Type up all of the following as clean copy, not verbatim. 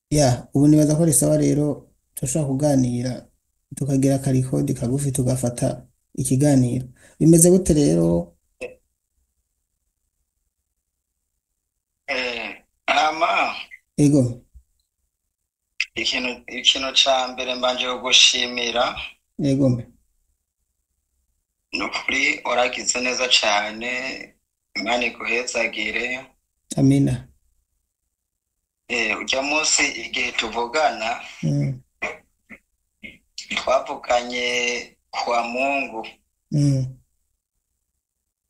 Ya, ubu nibaza ko ari sawa rero turashobora kuganira tukagira akarikodi kagufi tugafata ikiganiro. Bimeze gute rero? Hama Ego, ikintu ca mbere mbanje kugushimira ego. ni ukuri waragize neza cane, Imana iguhezagire. Amina. Urya munsi igihe tuvugana twavuganye kuwa Mungu.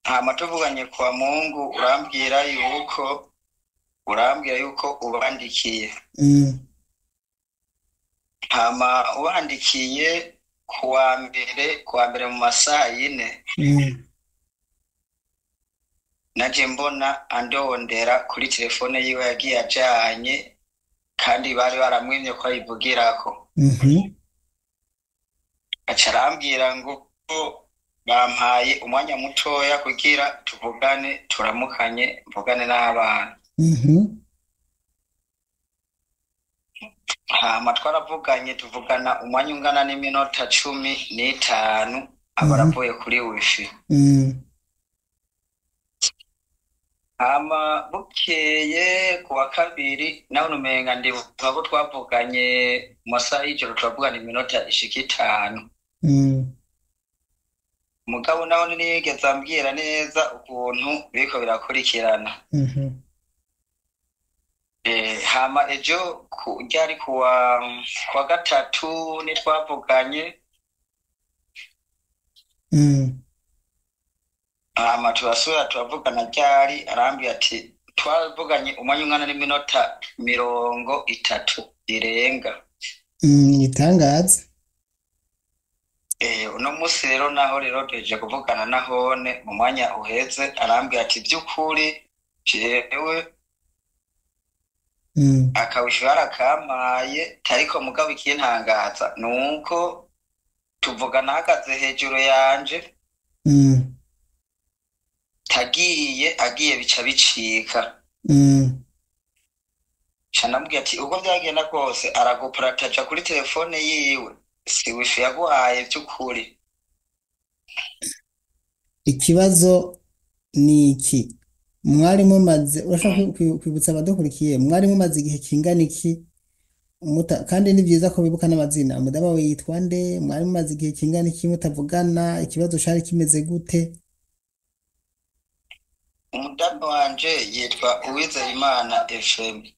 Hama tuvuganye kuwa Mungu urambwira yuko ubandikiye. Hama ubandikiye kuwa mbere mu masaha 4 naje mbona andondera kuri telefone yiwe yagiye ajanye, kandi bari baramwimye ko ayivugirako. Aca arambwira ngo bampaye umwanya mutoya kugira tuvugane, turamukanye, mvugane n'abana. Hama twaravuganye, tuvugana umwanya ungana n'iminota 15, aba aravuye kuri wifi. Hama bukeye kuwa kabiri naho numenga ndibuka ko twavuganye mu masaha y'ijoro, turavugana iminota ishika 5. Mugabo naho ntiyigeze ambwira neza ukuntu biriko birakurikirana. Hama ejo ryari kuwa gatatu nitwavuganye. Hama turasubira turavugana ryari, arambwira ati twavuganye umwanya ungana n'iminota 30 irenga. Itangaza. Uno musi rero naho rero duhejeje kuvugana nahone mu mwanya uheze, arambwira ati vy'ukuri jewe akawishu yarakampaye, ariko mugabo ikintangaza nuko tuvugana ahagaze hejuru yanje, tagiye agiye bica bicika. Ca ndamubwira ati uko vyagenda kose araguparataja kuri telefone yiwe, si wifi yaguhaye vy'ukuri. Ikibazo ni iki: mwari mumaze, urashobora kwibutsa abadukurikiye, mwari mumaze igihe kingana iki muta? Kandi ni vyiza ko bibuka n'amazina. Umudamu wawe yitwa nde? Mwari mumaze igihe kingana iki mutavugana? Ikibazo cari kimeze gute? Umudamu wanje yitwa Uwizeyimana Ephemie.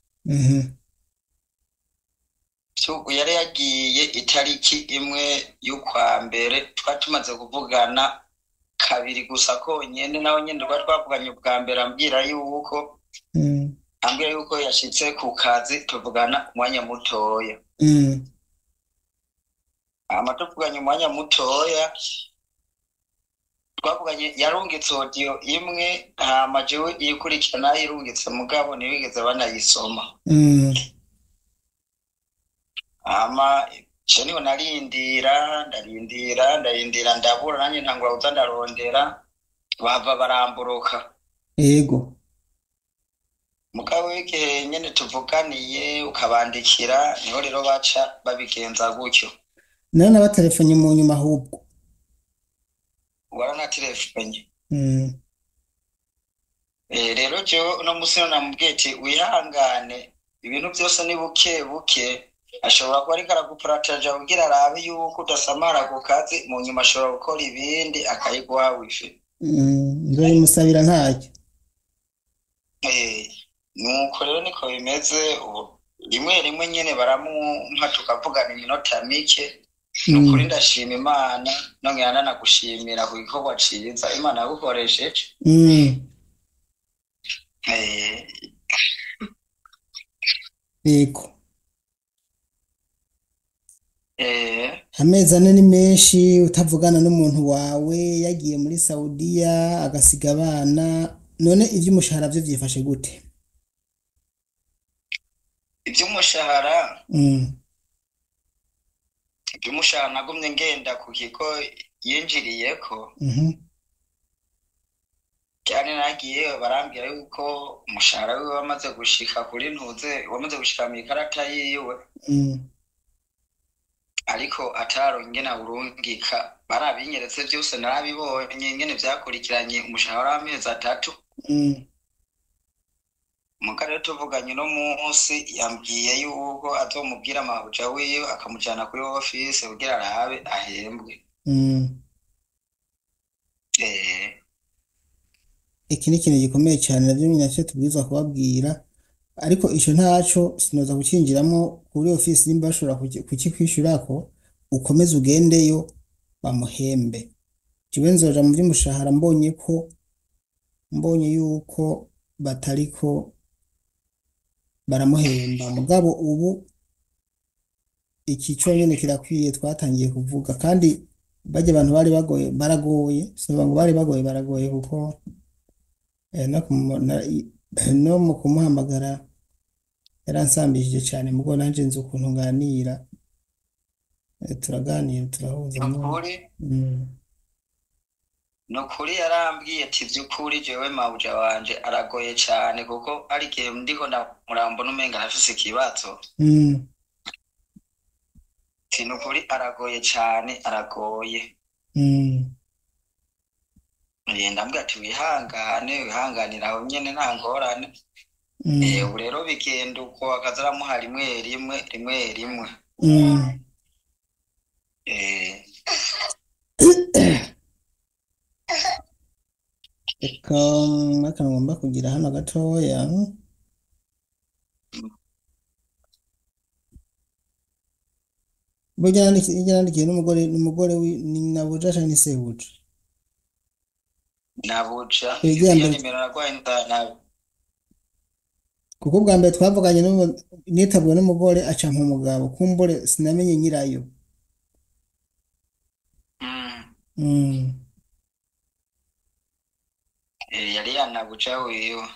Yari yagiye itariki 1 y'ukwa mbere, twari tumaze kuvugana kabiri gusa konyene, naho nyene twari twavuganye ubwa mbere ambwira yuko ambwira yuko yashitse ku kazi, tuvugana umwanya mutoya. Hama tuvuganye umwanya mutoya, twavuganye yarungitse audio imwe, hama jewe iyikurikira nayo irungitse, mugabo ntibigeze banayisoma. Hama je niho narindira, ndarindira, ndarindira, ndabura, nanjye ntangura kuza ndarondera, bava baramburuka. Mugabo w'igihe nyene tuvuganiye ukabandikira, niho rero baca babigenza gutyo. None nabatelefonye mu nyuma ahubwo. Waranatelefonnye? Rero jewe uno musi namubwiye ati wihangane, ibintu byose ni buke buke, ashobora kuba ariko aragupurataja kugira arabe yuko udasamara ku kazi, mu nyuma ashobora gukora ibindi akayiguha wifi. Nzoyimusabira ntacyo. Nuko rero niko bimeze ubu, rimwe rimwe nyene baramumpa tukavugana iminota mike. Nukuri ndashima Imana, nongera ndanagushimira ku gikorwa ciza Imana yagukoresheje. Yego. Amezi 4 ni menshi utavugana n'umuntu wawe, yagiye muri Saudiya agasiga abana. None ivy'umushahara vyo vyifashe gute? Ivy'umushahara, ivy'umushahara nagumye ngenda ku kigo yinjiriyeko. Cyane nagiye barambwira yuko umushahara wiwe wamaze gushika kuri ntuze, wamaze gushika mu ikarata yiwe, ariko ataronka ingene awurungika. Barabinyeretse vyose, narabibonye ingene vyakurikiranye umushahara w'amezi 3. Muga rero tuvuganye uno munsi, yambwiye yuko azomubwira mabuja wiwe akamujana kuri office kugira arabe ahembwe. Iki ni ikintu gikomeye cyane, navyo nyine nacyo tubwirizwa kubabwira, ariko ico ntaco sinoza kucinjiramo kuri ofisi. Nimba bashobora kukikwishurako, ukomeze ugendeyo bamuhembe. Jewe nzoja mu vy'umushahara mbonye yuko batariko baramuhemba. Mugabo ubu iki conyene kirakwiye, twatangiye kuvuga, kandi barya abantu bari bagoye, baragoye, sinovuga ngo bari bagoye, baragoye, kuko no mu kumuhamagara yaransambishije cyane. Mugo nanje nzi ukuntu nganira, turaganira, turahuza. Nukuri. Nukuri yarambwiye ati vy'ukuri jewe mabuja wanje aragoye cane, kuko ari igihe ndiko ndamuramba n'umenga arafise ikibazo. Ati nukuri aragoye cane, aragoye. Ndambwira ati wihangane, wihanganire aho nyene, nta ngorane. Ubu rero bigenda uko, akaza aramuha rimwe rimwe, rimwe rimwe. Reka akantu ngomba kugira hano gatoya. Burya nandikiye n'umugore ni nabuja canke ni sebuja? Nabuja. Irya Iyo mbere. Nimero narwaye na Kuko ubwa mbere twavuganye nitabwe n'umugore aca mpa umugabo, kumbure sinamenye nyirayo. Yari yanabuja wiwe.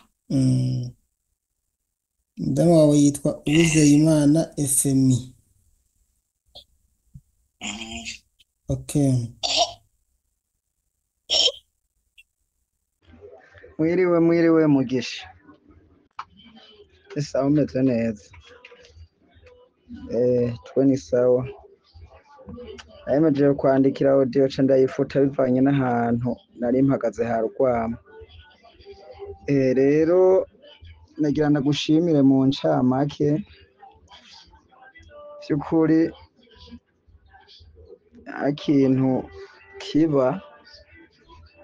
Umudamu wawe yitwa Uwizeyimana Efemi. Okay. Mwiriwe, mwiriwe Mugisha. Ni sawa, umeze neza? Twe ni sawa. Nayemejeje kwandikira audio ca ndayifuta bivanye n'ahantu nari mpagaze harwama. Rero nagira ndagushimire mu ncamake. Vy'ukuri akintu kiba,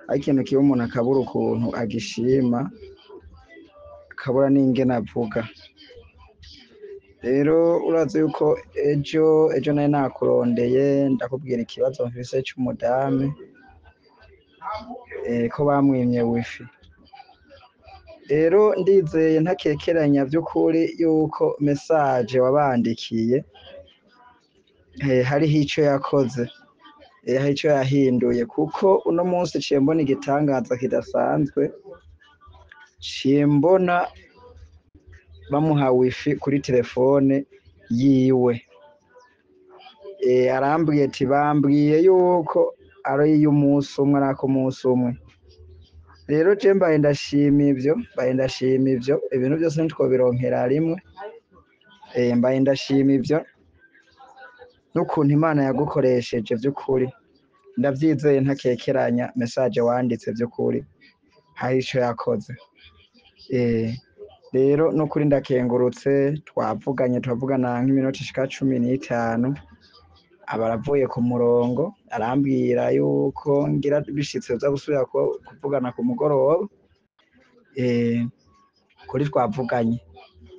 akintu kiba umuntu akabura ukuntu agishima, akabura n'ingene avuga. Rero urazi yuko ejo nari nakurondeye ndakubwira ikibazo mfise c'umudamu, ko bamwimye wifi. Rero ndizeye ntakekeranya vy'ukuri yuko message wabandikiye, hariho ico yakoze, hari ico yahinduye, kuko uno munsi ciye mbona igitangaza kidasanzwe, ciye mbona bamuha wifi kuri telefone yiwe. Arambwiye ati bambwiye yuko ari iy'umunsi umwe, ari ak'umunsi umwe. Rero je mbaye ndashima ivyo, mbaye ndashima ivyo, ibintu byose ntitwobironkera rimwe. Mbaye ndashima ivyo n'ukuntu Imana yagukoresheje vy'ukuri. Ndavyizeye ntakekeranya message wanditse vy'ukuri hari ico yakoze. Rero n'ukuri ndakengurutse, twavuganye, turavugana nk'iminota ishika 15, aba aravuye ku murongo, arambwira yuko ngira bishitse uza gusubira kuvugana ku mugoroba. Kuri twavuganye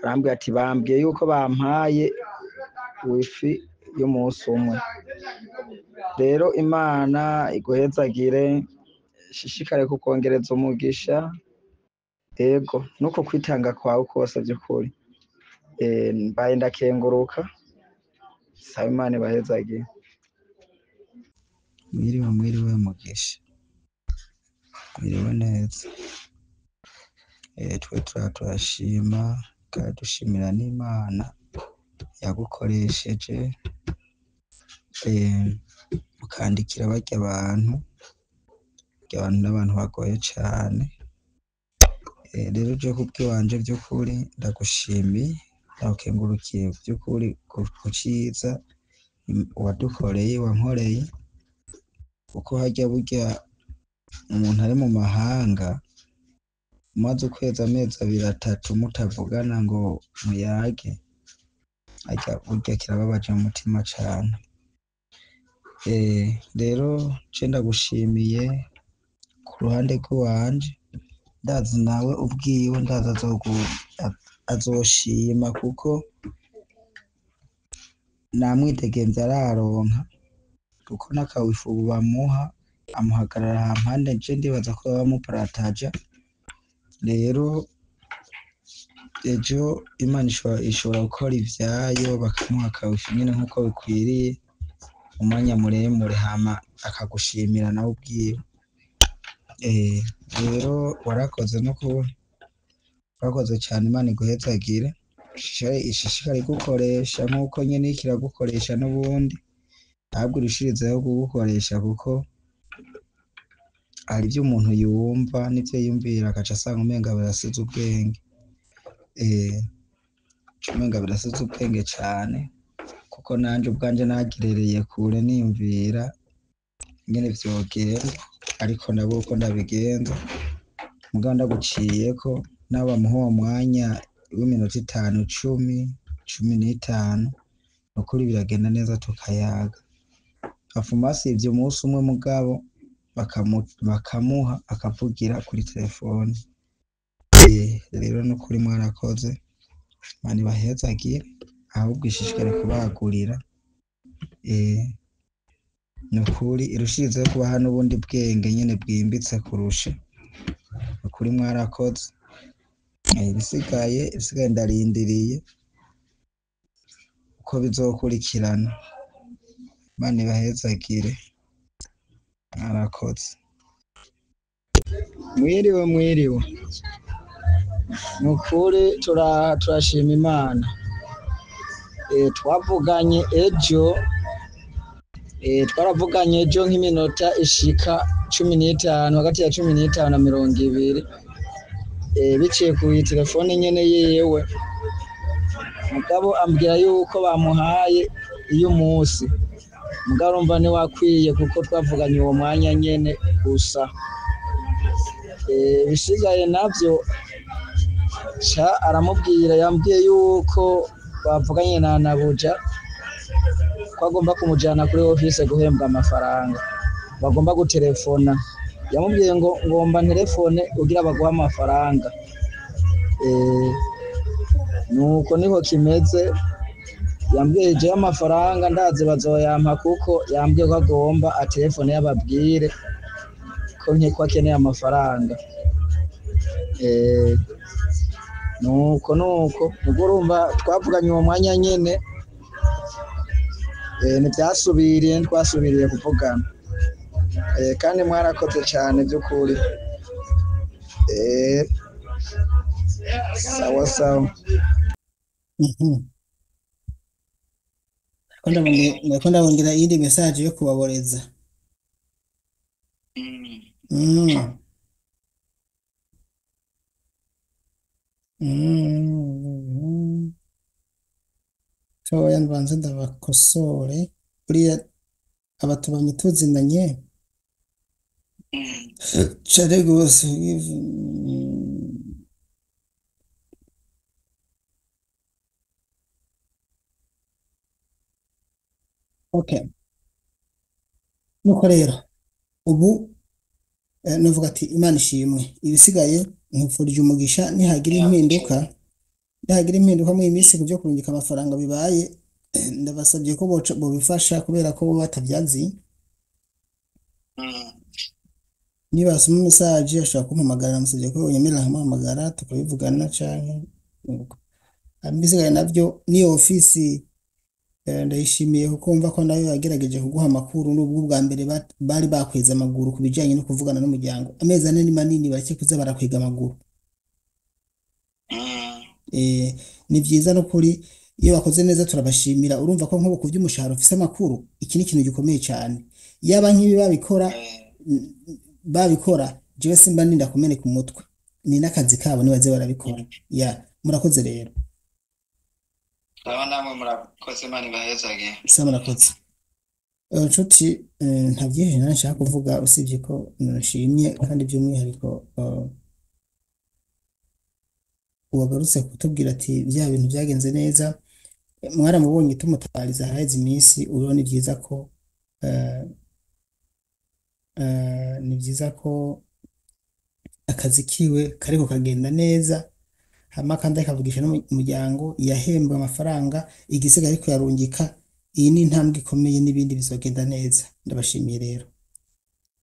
arambwira ati bambwiye yuko bampaye wifi y'umunsi umwe. Rero Imana iguhezagire, ishishikare kukongereza umugisha, ego nuko kwitanga kwawe kose vy'ukuri. Mbaye ndakenguruka, saba Imana ibahezagire. Mwiriwe, mwiriwe Mugisha, mwiriwe neza. Twe turashima kandi dushimira n'Imana yagukoresheje, ukandikira barya bantu, barya bantu n'abantu bagoye cane. Rero je kubw'iwanje vy'ukuri ndagushimiye, ndagukengurukiye vy'ukuri ku ciza wadukoreye, wankoreye, kuko harya burya umuntu ari mu mahanga umaze ukwezi, amezi abiri, atatu mutavugana ngo muyage, harya burya kirababaje mu mutima cane. Rero je ndagushimiye ku ruhande rw'iwanje, ndazi nawe ubwiwe, ndazi azoshima kuko namwidegemvya araronka, kuko n'akawifu ubu bamuha amuhagarara hampande, je ndibaza ko baba bamuparataja. Rero ejo Imana ishobora gukora ivyayo bakamuha akawifu nyene nkuko bikwiriye umwanya muremure, hama akagushimira nawe ubwiwe. Rero warakoze nukuri, warakoze cane, Imana iguhezagire, ishishikare igukoresha nkuko nyene iriko iragukoresha n'ubundi, ahubwo irushirizeho kugukoresha kuko hari ivyo umuntu yumva n'ivyo yiyumvira agaca asanga umenga birasize ubwenge. Umenga birasize ubwenge cane, kuko nanje ubwanje nagerereye kure niyumvira ingene vyogenda, ariko ndabura uko ndabigenza, mugabo ndaguciyeko nawe bamuha uwo mwanya w'iminota 5, 10, 15, nukuri biragenda neza tukayaga. Hafuma hasivye umunsi umwe mugabo bakamuha akavugira kuri telefone. Rero nukuri mwarakoze, Imana ibahezagire, ahubwo ishishikare kubagurira. Nukuri irushirizeho kubaha n'ubundi bwenge nyene bwimbitse kurusha. Nukuri mwarakoze. Ibisigaye ndarindiriye uko bizokurikirana. Imana ibahezagire, mwarakoze. Mwiriwe, mwiriwe. Nukuri turashima Imana. Twavuganye ejo, twaravuganye ejo nk'iminota ishika 15, hagati ya 15 na 20, biciye ku telefone nyene yiwe. Mugabo ambwira yuko bamuhaye iy'umunsi, mugabo urumva ntiwakwiye kuko twavuganye uwo mwanya nyene gusa. Ibisigaye navyo ca aramubwira, yambwiye yuko bavuganye na Nabuja ko agomba kumujana kuri office guhembwa amafaranga, bagomba gutelefona. Yamubwiye ngo ngomba ntelefone kugira baguhe amafaranga. Nuko niho kimeze. Yambwiye jewe amafaranga ndazi bazoyampa, kuko yambwiye ko agomba atelefone yababwire ko nkeko akeneye amafaranga. Nuko nuko ubwo urumva twavuganye uwo mwanya nyene, ntivyasubiriye, ntitwasubiriye kuvugana. Kandi mwarakoze cane vy'ukuri. Sawa sawa. Ndiko ndabongera iyindi message yo kubaboreza. Toya mbanze ndabakosore, buriya abatubanyi tuzinanye cane gose. Okay, nuko rero ubu novuga ati Imana ishimwe, ibisigaye nkwifurije umugisha. Nihagira impinduka, nihagira impinduka muri iyi minsi ku byo kurungika amafaranga bibaye, ndabasabye ko bobifasha kubera ko bo batavyazi. Nibasoma message ashobora kumpamagara, namusabye ko yonyemerera nkamuhamagara tukabivugana canke nuko. Hanyuma ibisigaye navyo niyo ofisi, ndayishimiye kuko wumva ko nayo yagerageje kuguha amakuru, nubwo ubwa mbere bari bakweze amaguru ku bijanye no kuvugana n'umuryango. Amezi 4 ni manini, bareke kuza barakwega amaguru. Ni vyiza n'ukuri iyo bakoze neza turabashimira. Urumva ko nk'ubu ku vy'umushahara ufise amakuru, iki ni ikintu gikomeye cane. Yaba nk'ibi babikora, jewe simba ndinda kumeneka umutwe. Ni n'akazi kabo nibaze barabikora. Ya, murakoze rero. Sawa, namwe murakoze, Imana ibahezagire. Sawa, murakoze. Nshuti, nta byinshi nari nshaka kuvuga usibye ko nshimye kandi by'umwihariko uwagarutse kutubwira ati bya bintu byagenze neza. Mwaramubonye tumutabariza haraheze iminsi. Ubu ni byiza ko ni byiza ko akazi kiwe kariko kagenda neza, hama kandi akavugisha n'umuryango, yahembwe amafaranga, igisigaye ariko yarungika. Iyi ni intambwe ikomeye n'ibindi bizogenda neza. Ndabashimiye rero.